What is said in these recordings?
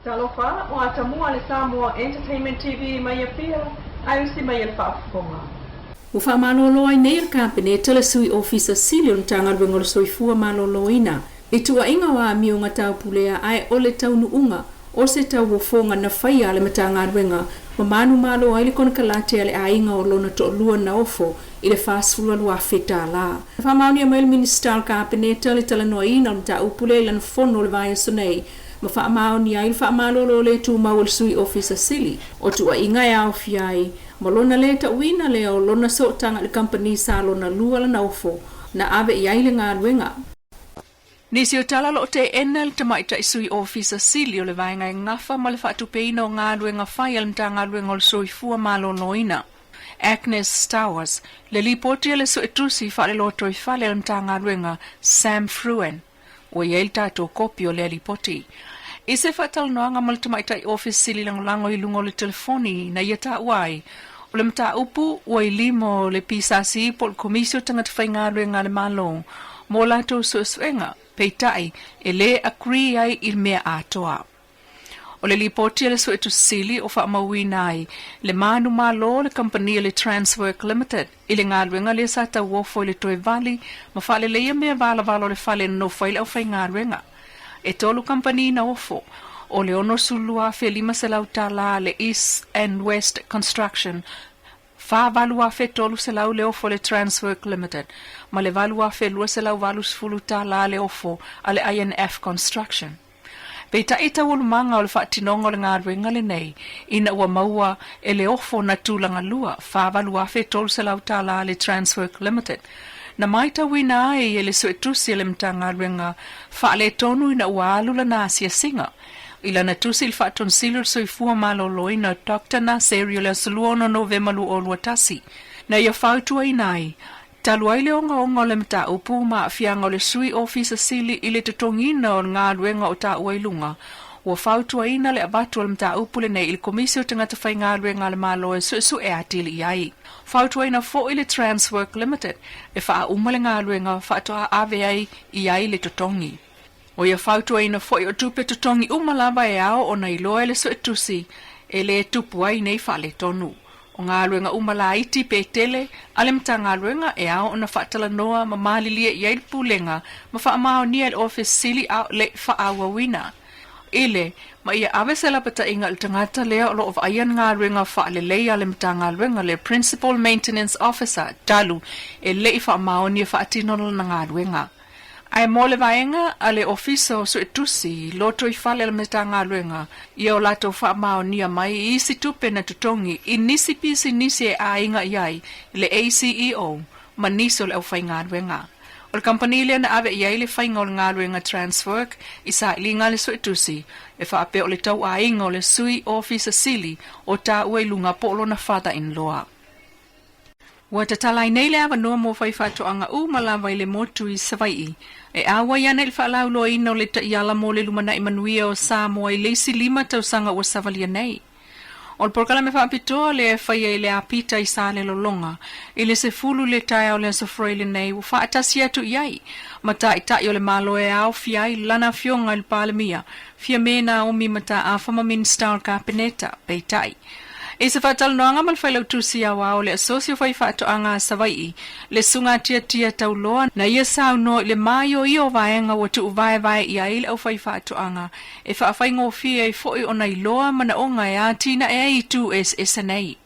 Talofa, o Atamua le Samoa Entertainment TV mai Apia, ae usi mai e le faafofoga. Ua faamalolo ai nei e le Kapeneta le Sui Ofisa Sili o le Matagaluega o le Soifua Maloloina i tuuaiga o amioga taupulea ae o le taunuuga o se tauofoga na faia a le Matagaluega ma manumalo ai le konekarate a le aiga o lona toalua na ofo i le $42,000. Na faamaonia mai e le Minisita o le Kapeneta le talanoaina o le mataupu lea i lana fono o le vaiaso nei ma faamaonia ai le faamalolo le tumau o le Sui Ofisa Sili o tuuaiga e aofia ai ma lona lē tauina lea o lona sootaga i le kamupani sa lona lua lana ofo na ave i ai le galuega. Nisi o tala o lo o teena e le Tamaitai Sui Ofisa Sili o le Vaega e gafa ma le faatupeina o galuega fai a le Matagaluega o le Soifua Maloloina, Agnes Stowers, le lipoti a le Suetusi Faalelotoifale a le Matagaluega, Sam Fruen. Ua i ai le tatou kopi o lea lipoti. I se faatalanoaga ma le Tamaitai Ofisa Sili Lagolago i luga o le telefoni na ia taua ai, o le mataupu ua i lima o le PSC po o le Komisi o Tagata Faigaluega a le Malo mo latou suesuega, peitai, e lē agree ai i le mea atoa. O le lipoti a le Suetusi Sili o faamauina ai le manumalo o le kamupani a le Transwork Limited i le galuega lea sa tauofo i le toe vali ma faaleleia mea valavala o le fale e nonofo ai le aufaigaluega. E tolu kamupani na ofo, o le $62,500 a le East and West Construction, $4,300 le ofo a le Transwork Limited ma le $8,280 le ofo a le INF Construction. Peitai i taualumaga o le faatinoga o le galuega lenei, ina ua maua e le ofo na tulaga lua, $4,300 a le Transwork Limited, na maitauina ai e le Suetusi a le Matagaluega faaletonu ina ua alu lana asiasiga i lana tusi i le Faatonesili o le Soifua Maloloina Doctor Naseri o le aso 26 Novema 2021, na ia fautuaina ai Talu ai le ogaoga o le mataupu ma aafiaga o le Sui Ofisa Sili i le totogiina o le galuega o taua i luga, ua fautuaina le avatu o le mataupu lenei i le Komisi o Tagata Faigaluega a le Malo e suesue atili i ai. Fautuaina foi le Transwork Limited e faauma le galuega faatoa ave ai i ai le totogi. O ia fautuaina foi o tupe totogi uma lava e ao ona iloa e le suetusi e lē tupu ai nei faaletonu. O galuega uma laiti pe tele a le Matagaluega e ao ona faatalanoa ma malilie i ai le Pulega ma faamaonia e le Ofisa Sili a o le faaauauina i le ma ia ave se lapataiga i le tagata lea o lo o vaaia le galuega faalelei a le Matagaluega le Principal Maintenance Officer talu e le i faamaonia faatino lana galuega. Ae mo le vaega a le Ofisa o Suetusi Lotoifale a le Matagaluega, ia o latou faamaonia mai i isi tupe na totogi i nisi pisinisi e aiga i ai le ACEO ma nisi o le aufaigaluega. O le kamupani lea na ave i ai le faiga o le galuega Transwork i sailiga a le Suetusi e faapea o le tauaiga o le Sui Ofisa Sili o taua i luga po o lona father-in-law. Ua tatala ai nei le avanoa mo faifaatoaga uma lava i le motu i Savaii e auai ana i le faalauiloaina o le taiala mo le lumanai manuia o Samoa i le isi lima tausaga ua savalia nei. O le polokalame faapitoa lea e faia i le apita i Salelologa i le 10 i le taeao o le Aso Faraile lenei ua faatasi atu i ai ma Taitai o le Malo e aofia ai lana Afioga i le Palemia, Fiame Naomi Mataafa ma Minisita o le Kapeneta, peitai, I se faatalanoaga ma le Failautusi Aoao o le Asosi o Faifaatoaga a Savai'i, le Susuga Tiatia Tauloa, na ia saunoa i le maioio o vaega ua tuuvaevae i ai le aufaifaatoaga e faafaigofie ai foi ona iloa manaoga e atinae ai itu eseese nei.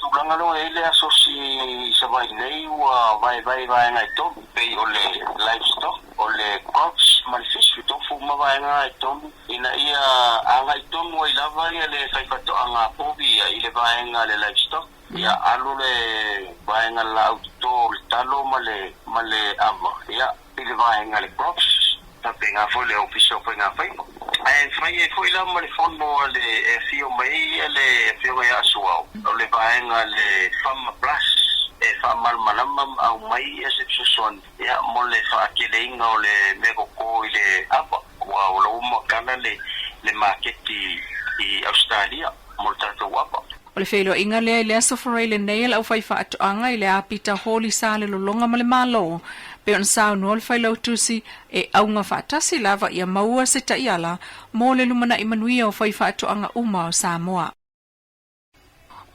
Tulaga loa e i ai le asosi i Savaii nei ua vaevae vaega e tolu, pei o le livestock, o le crops ma le fish. Tofu uma vaega e tolu ina ia agai tonu ai lava le faifaatoaga a povi ia i le vaega a le livestock, ia alu le vaega laau toto o le talo ma le ma le ava ia i le vaega a le crops, faapena foi le Ofisa o Faiga Faiva. Ae fai ai foi la ma le fono a le e afio mai ai le Afioga ia Suao, o le vaega a le Farmer Plus e faamalamalama ma aumai ia se fesoasoani ia mo le faateleina o le mea koko i le ava, aua o la ua makala le le maketi i Ausetalia mo le tatou ava. O le feiloaiga lea i le Aso Faraile nei a le aufaifaatoaga i le apita holi sa le lologa ma le Malo. Pei ona saunoa le Failautusi, e auga faatasi lava ia maua se taiala mo le lumanai manuia o faifaatoaga uma o Samoa.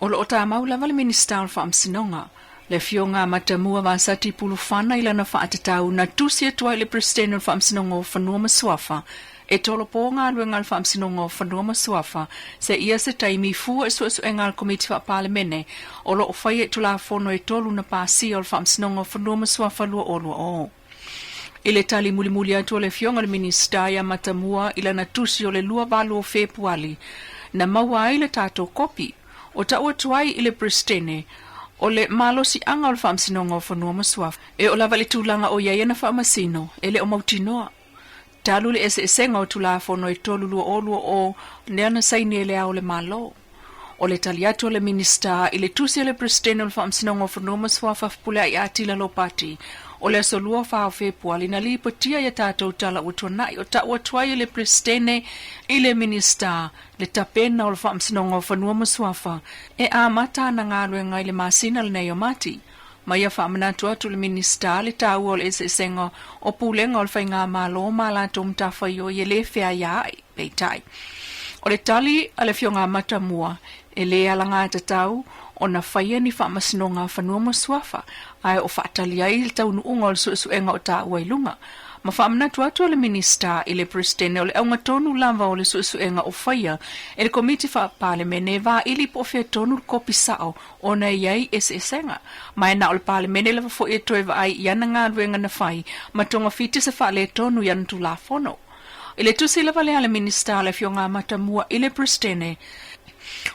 O lo o tamau lava le Minisita o le Faamasinoga, le Afioga a Matamua Vasati Pulufana i lana faatatau na tusi atu ai i le Peresetene o le Faamasinoga o Fanua ma Suafa e tolopo galuega a le Faamasinoga o Fanua ma Suafa seia se taimi fua i suesuega a le Komiti Faa-Palemene o lo o faia i Tulafono e tolu na pasia o le Faamasinoga o Fanua ma Suafa 2020. I le tali mulimuli atu a le Afioga i le Minisita ia Matamua i lana tusi o le 28 o Fepuali, na maua ai le tatou kopi, o tau atu ai i le Peresetene o le malosiaga o le Faamasinoga o Fanua ma Suafa. E oo lava i le tulaga o i ai ana faamasino, e le o mautinoa. Talu le eseesega o Tulafono e 3 2020 lea na saini e Le Ao o le Malo. O le tali atu a le Minisita i le tusi a le Peresetene o le Faamasinoga o Fanua ma Suafa Fepuleai Atila Lopati o le aso 24 o Fepuali na lipotia i a tatou tala ua tuanai o tau atu ai e le Peresetene i le Minisita le tapena o le Faamasinoga o Fanua ma Suafa e amata ana galuega i le masina lenei o Mati. Ma ia faamanatu atu le Minisita le taua o le eseesega o pulega o le Faigamalo ma a latou matafaioi e le feaiaai, peitai. O le tali a le Afioga Matamua, e le alagatatau ona faia ni faamasinoga fanua ma suafa, ae o faatali ai le taunuuga o le suesuega o taua i luga. Ma faamanatu atu a le Minisita i le Peresetene o le auga tonu lava o le suesuega o faia e le Komiti Faa-Palemene e vaili po o fea tonu le kopi sao ona e i ai eseesega. Ma e na o le Palemene lava foi e toe vaai i ana galuega na fai ma togafiti se faaletonu i ana Tulafono. I le tusi lava lea a le Minisita o le Afioga Matamua i le Peresetene,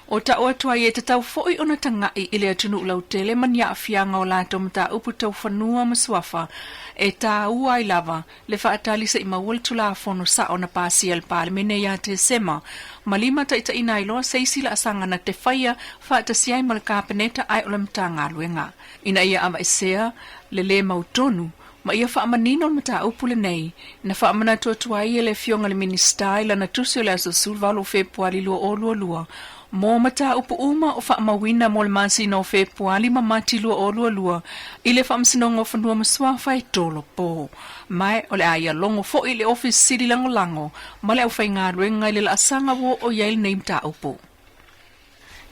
o tau atu ai e tatau foi ona taga'i i le atunuu lautele ma ni aafiaga o latou mataupu tau fanua ma suafa e tāua ai lava le faatali se i maua le Tulafono sa'o na pasia e le Palemene iā Tesema ma limataitaiina ai loa se isi laasaga na te faia faatasi ai ma le Kapeneta ae o le Matagaluega ina ia avaesea le lē mautonu ma ia faamanino le mataupu lenei na faamanatu atu ai e le Afioga i le Minisita i lana tusi o le aso 18 o Fepuali 2022 mo mataupu uma o faamauina mo le masina o Fepuali ma Mati 2022 i le Faamasinoga o Fanua ma Suafa e tolopo. Ma o le a ia logo foi i le Ofisa Sili Lagolago ma le aufaigaluega i le laasaga ua oo i ai lenei mataupu.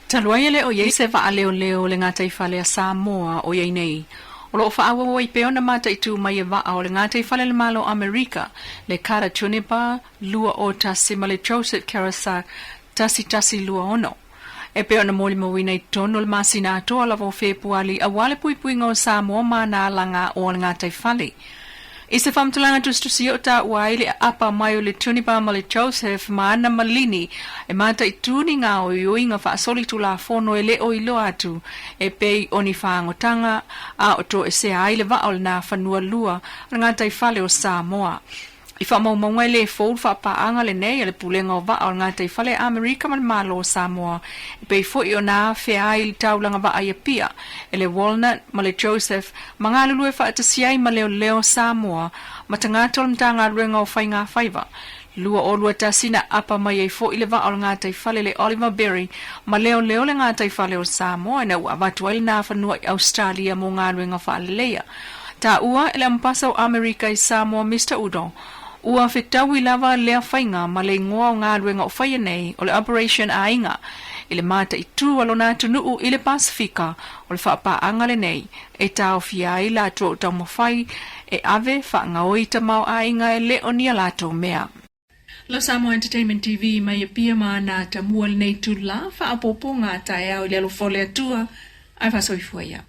Talu ai e le o i ai se vaaleoleo o le gataifale a Samoa o i ai nei, o lo o faaauau ai pea ona mataitu mai e vaa o le gataifale a le Malo o Amerika, le Carter Juniper 21 ma le Joseph Carasa 1126. E pei ona molimauina i totonu o le masina atoa lava o Fepuali aua le puipuiga o Samoa ma ana alaga o le gataifale. I se faamatalaga tusitusia o taua ai le aapa mai o le Juniper ma le Joseph ma ana malini e mataitū ni gaoioiga faasolitulafono e le o iloa atu e pei o ni faagotaga a o toesea ai le vaa o lena fanua lua a le gataifale o Samoa. I faamaumauga e le fou le faapaaga lenei a le Pulega o Vaa o le Gataifale a Amerika ma le Malo o Samoa, e pei foi ona afea ai le taulaga vaa i Apia, e le Walnut ma le Joseph ma galulue faatasi ai ma leoleo Samoa ma tagata o le Matagaluega o Faigafaiva. 2021 na apa mai ai foi le vaa o le gataifale le Oliver Berry ma leoleo le gataifale o Samoa ina ua avatu ai lena fanua i Australia mo galuega faaleleia. Taua e le Amepasa o Amerika i Samoa Mister Udo, ua fetaui lava lea faiga ma le igoa o galuega o faia nei o le Operation Aiga i le mataitū a lona atunuu i le Pasefika o le faapaaga lenei e taofia ai latou taumafai e ave faagaoi tamaoaiga e le o ni a latou mea. Lo Samoa Entertainment TV mai Apia ma ana tamua lenei tula faaopoopo ngā taeao i le alofa o le Atua ae faasoifua ia.